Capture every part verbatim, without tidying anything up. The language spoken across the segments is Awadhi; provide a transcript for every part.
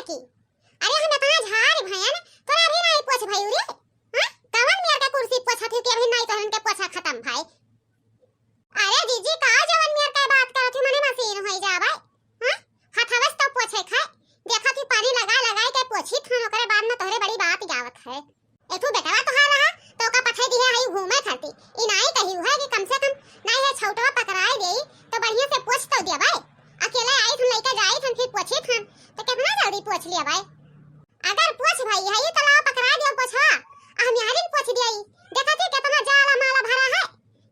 की। अरे हम इतना झार भयन, तोरा अभी नाई पोछ भयू रे। हाँ? कवन मेर के कुर्सी पोछत ही कि अभी नाई तोहरन के पोछा खतम भय? अरे जीजी, का जवन मेर के बात करत ही, मने मशीन होई जाबै? हाँ? हथवस तो पोछे खाए। देखत ही पानी लगा लगाए के पोछी थन, ओकरे बाद में तोहरे बड़ी बात आवत है। एथू बेटवा तोहार रहा, तो ओका पठे दिहे हई घूमे खातिर। ई नाई कही है कि कम से कम नाई है छौटवा पकड़ाए देई, तो बढ़िया से पोछ तो देबै। अकेले आई थन, लइके जाई थन, फिर पोछी थन, तो कितना जल्दी पोछ लेबै। अगर पोछ भई है, तो लाओ पकड़ा दियो पोछवा। आ हम यारिन पोछ दिया। देखत ही कितना जाला माला भरा है,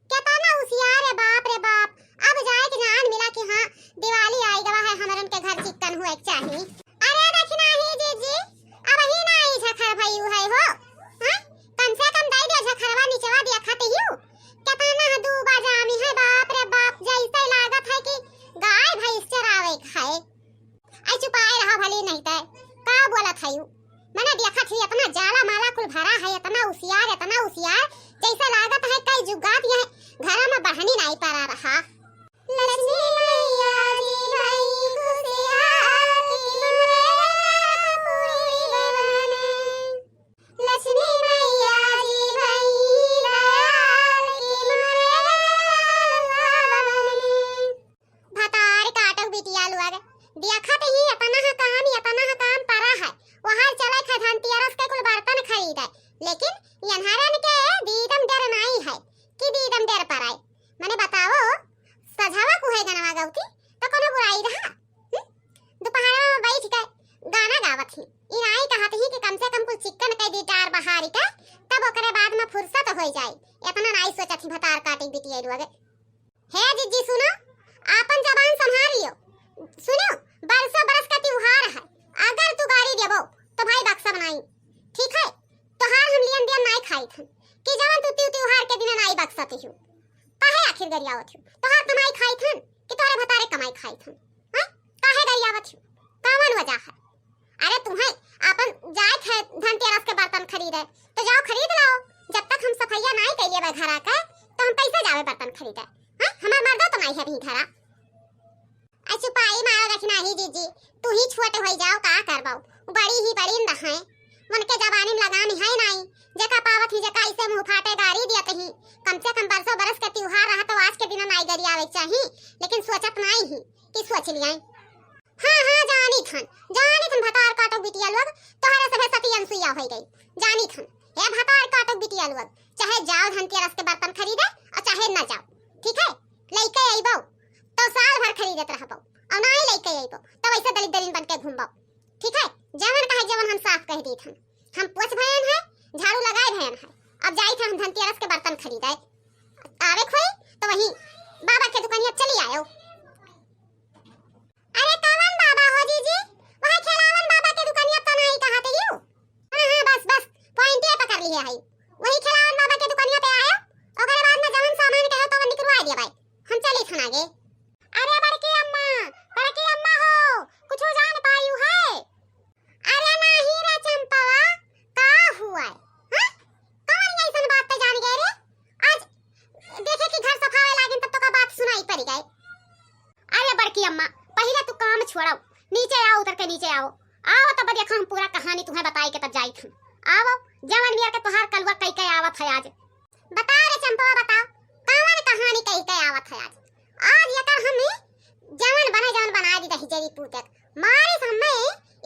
कितना उसियार है, बाप रे बाप। अब जाए के जान मिला कि हाँ, दिवाली आई गवा है, हमरन के घर चिक्कन हुए के चाही। अरे देखी नाही जीजी, अब ही नाही झखर भई है हो। हाँ? कम से कम दई दे झखरवा निचवा दिया खाते ही। कितना दूबा जामी है, बाप रे बाप, जैसे लागत है कि गाय भैंस चरावे खाए। आई चुपाए रहा भले नहीं तय, का बोलत है यू? मने देखत ही इतना जाला माला कुल भरा है, इतना उसियार, इतना उसियार, जैसे लागत है कई जुगात यह घर में बढ़नी नहीं पड़ा रहा। लक्ष्मी मैया जी भई खुशियार की मोरे पूरी बने। लक्ष्मी मैया जी भई दयाल की मोरे बने। भतार काटक बिटिया लोग, देखत ही इतना ह काम, इतना ह काम परा है। वहार चले थे धनतेरस के कुल बर्तन खरीदे, लेकिन यन्हरन के दीदम डर नाई है कि दीदम डर पराए। मने बताओ, सझवा कुहे गनवा गौती तो कोनो बुराई रहा? हम्म? दोपहरवा में बैठ के गाना गावत ही, ई नाई कहत ही कि कम से कम कुल चिक्कन कई दी टार बहारी के, तब ओकरे बाद में फुर्सत होई जाई। इतना नाई सोचत ही भतार काटक बिटिया लोग। हे जिज्जी सुनो, आपन जबान संभाल लियो। सुनो, बरसों बरस का त्योहार है, अगर तू गारी देबो तो भाई बक्सब नाई, ठीक है? तोहार हम लियन दियन नाई खाई थन कि जवन तू त्यू त्योहार के दिन नाई बक्सत हो। काहे आखिर गरियावत हो? तोहार कमाई खाई थन कि तोहरे भतारे कमाई खाई थन? हाँ? काहे गरियावत हो? कवन वजह है? अरे तुम्हें आपन जाए थे धनतेरस के बर्तन खरीदे, तो जाओ खरीद लाओ। जब तक हम सफैया नाई कइले बा घरा के, तो हम कैसे जावे बर्तन खरीदे? हाँ, हमार मर्दो तो नाई है अभी घरा। आ चुपाई मारो रखना ही जीजी, तू ही छोट होई जाओ, का करबो? बड़ी ही बड़ी न है, उनके जबानी में लगाम है नाई। जेका पावत ही जेका इसे मुंह फाटे गारी दियत ही। कम से कम बरसों बरस के त्योहार रहा तो आज के दिन नाई गरियावे चाही, लेकिन सोचत नाई ही कि सोच लियाई। हाँ, हाँ, जानी थन, जानी थन भतार काटो बिटिया लोग, तोहरे सभे सती अनसुईया होई गई। जानी थन, हे भतार काटो बिटिया लोग, चाहे जाओ धनतेरस के बर्तन खरीदे और चाहे न जाओ, ठीक है? लइके अइबो तो साल भर खरीदत रहबो, और ना ही लइके अइबो तो वैसे दलित दलिन बन के घूमबो, ठीक है? जवन कहे जवन हम साफ कह दी थन, हम पोछ भयन है, झाड़ू लगाए भयन है, अब जाई थे हम धनतेरस के बर्तन खरीदे। आवे खोई तो वही बाबा के दुकानिया चली आयो। अरे कवन बाबा हो जीजी? वही खेलावन बाबा के दुकानिया तो नहीं कहा थे यू? हाँ, हाँ, बस, बस, पॉइंटे पकड़ लिए है। वही खेलावन बाबा के दुकानिया पे आयो, ओकरे बाद में जवन सामान कहे तो निकलवा दिया भाई। हम चली थन आगे। अरे बड़की अम्मा, बड़की अम्मा हो, कुछ जान पायू है? अरे नाही रे चंपवा, का हुआ है? हाँ? कवन ऐसन बात पे जान गए रे? आज देखे कि घर सफावे लागिन तब तो का बात सुनाई पड़ गए। अरे बड़की अम्मा, पहिले तू काम छोड़ो, नीचे आओ, उतर के नीचे आओ। आओ तब देखो हम पूरा कहानी तुम्हें बताई के तब जाई थन। आओ, जवन मेर के तोहार कलुआ कई के आवत है आज। बता रे चंपवा, बता, कवन कहानी कही के आवत है आज? आज एकर हम जवन बने जवन बना दी दही जरी पूतक। मारे से हमें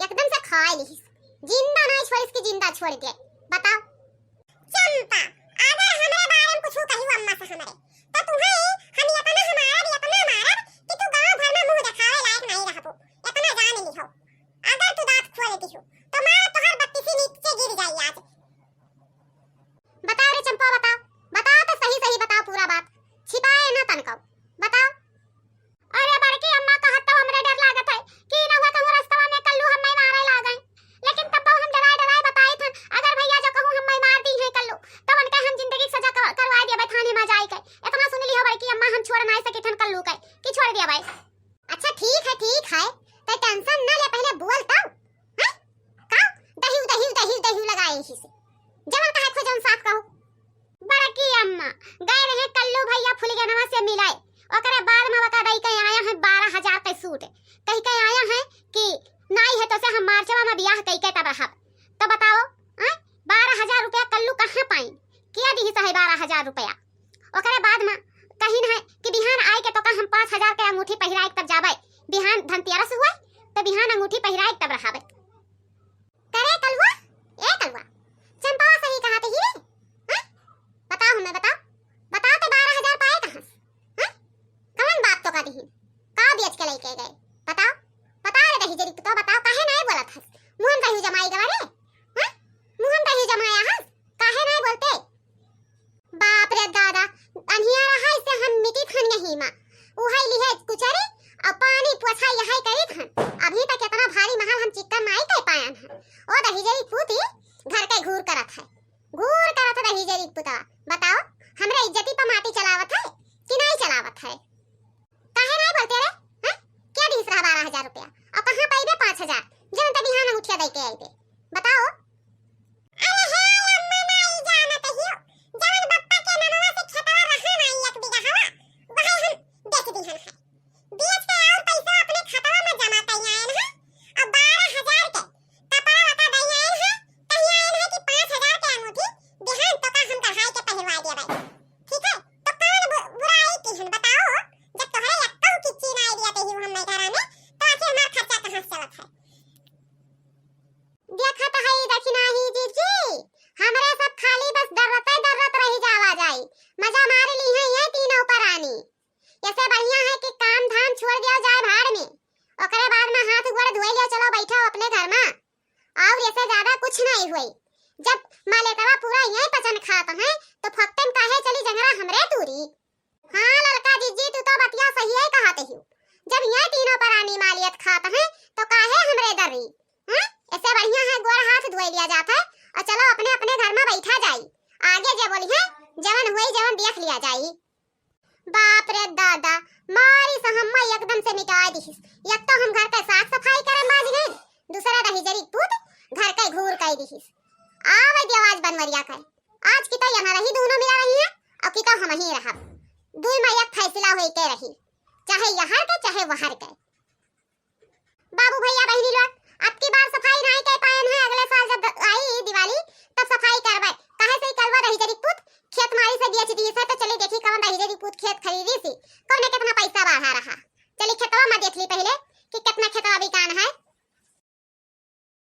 एकदम से खाए लिहिस। जिंदा नहीं छोड़िस कि जिंदा छोड़ दे। बताओ। चंपा, अगर हमरे बारे में कुछ कही अम्मा से हमरे, तो तुम्हें हम इतना मारब, इतना मारब कि तू गांव भर में मुंह दिखावे लायक नहीं रहबो। इतना जान लिहो। अगर तू दांत खोल देती हो, तो मार तोहर बत्तीसी नीचे गिर जाई आज। बताओ रे चंपा, बताओ, बताओ तो सही सही बताओ पूरा बात, छिपाए ना तनको, बताओ। अरे बड़की अम्मा, कहत तो हमरे डर लागत है कि नहुआ कहूँ रस्तवा में कल्लू हम्मे मारे लागई, लेकिन तब हम डराए डराए बताई थन, अगर भैया जो कहूँ हम्मे मार दी है कल्लू, तो उनके हम जिंदगी के सजा कर, करवा दिया थाने में जाए के। इतना सुन लियो बड़की अम्मा, हम छोड़ नहीं सकी थन कल्लू के कि छोड़ दिया भाई। अच्छा ठीक है, ठीक है, ते टेंशन ना ले, पहले बोल तब। हैं? का? दहिउ, दहिउ, दहिउ, दहिउ लगाए ही से। जवन कहे खो जवन साफ कहो। बड़की अम्मा, गए रहे कल्लू भैया फुलगनवा से मिलाए, ओकरे बाद में ओका दई के आया है बारह हजार के सूट, कही के आया है कि नाई है तो से त हम मार्चवा मा बियाह कइके तब रहब। तो बताओ, आय, बारह हजार रुपया कल्लू कहाँ पाइन? किया दिहिस है बारह हजार रुपया? ओकरे बाद मा कहिन है कि बिहान आइके तोका हम पाँच हजार के अंगूठी पहिराइके तब जाबे। बिहान धनतेरस हुए, तो बिहान अंगूठी पहिराइके तब रहबे। करे कलुआ, ए कलुआ, चंपवा सही कहत ही रे। हैं? बताओ हमें, बताओ। बताओ ते बारह हजार पाए कहाँ से? हैं? कवन बाप तोका दिहिन? का बेच के लइके गए? बताओ। बताओ रे दहिजरी पुतवा, बताओ, काहे नाय बोलत हस? मुहन कहियो जमाई गवा रे? हैं? मुहन कहियो जमाया हस? काहे नाय बोलते? बाप रे दादा, अनियारा है से हम मिटी थन यही मा। उहै लिहे कुचरी अउ पानी पोछा यहै करी थन। अभी तक इतना भारी महल हम चिक्कन नाई कइ पायन है। ओ दहिजरी पूती घर के घूर करत है। घूर करत है दहिजरी पुतवा। बताओ, हमरे इज्जती पर माटी चलावत है कि नाई चलावत है? काहे नाई बोलते रे? हैं? क्या दिहिस रहा बारह हजार रुपया? अउ कहाँ पइबे पाँच हजार? जवन ते बिहान उठिया दइके आइबे। बताओ। अरे हे अम्मा, नाई जानत हियो, जवन बप्पा के नमवा से खेतवा रहा ना एक बीघा हवा, वही हम बेच दिहन है। बेच के और पैसा अपने खतवा में जमा कइ आयन है, और बारह हजार के कपड़ा लता दइ आयन है, कहि आयन है कि पाँच हजार के अंगूठी बिहान तोका हम कढ़ाई के पहिरवा देबै। ठीक है, तो कौन बु-, बुराई किहन बताओ, जब तोहरे एक्को किच्ची नाई दिया ते ही हम नहीं घरा में, तो आखिर हमार खर्चा कहाँ से चलत है? देखत हई दखिनाही जीजी, हमरे सब खाली बस डर्रते डर्रत रहि जावा जाई। मजा मार लीहैं ये तीनों परानी। एसे बढ़िया है कि काम धाम छोड़ दिया जाए भाड़ में। ओकरे बाद में हाथ गोड़ धोए लिया, चलो बैठो अपने घर में। और एसे ज्यादा कुछ नहीं हुई। जब मलेतवा पूरा यहीं पचन खात हैं, तो फक्कन काहे चली जंगरा हमरे तूरी? हाँ ललका जीजी, तू तो बतिया सही है कहत हियो। जब ये तीनों परानी मालियत खात हैं, तो काहे हमरे दर्री? हैं? एसे बढ़िया है गोड़ हाथ धोए लिया जात है और चलो अपने अपने घर में बैठा जाई। आगे जे बोली है, जवन हुई जवन देख लिया जाई। बाप रे दादा, मारी से हम्मा एकदम से मिटाई दिहिस। एक तो हम घर के साफ सफाई करे माज गए, दूसरा दहिजरी पूत घर के घूर कई दिहिस। आवे दे आवाज बनवरिया के। आज की तो यहाँ रही, दोनों मिला रही हैं, और की तो हम ही रहब। दुई में एक फैसला होई के रही, चाहे यहाँ के, चाहे वहाँ के। बाबू भैया बहिनी लोग, अब की बार सफाई नाई कर पायन है, अगले साल जब द-, आई दिवाली, तब सफाई करबे। काहे से ई कलवा दहिजरी पूत खेत मारी से बेच दिहिस है, तो चली देखी कवन दहिजरी पूत खेत खरीदी सी, कौने कितना पैसा बढ़ा रहा। चली खेतवा में देख ली पहले कि कितना खेतवा बिकान है।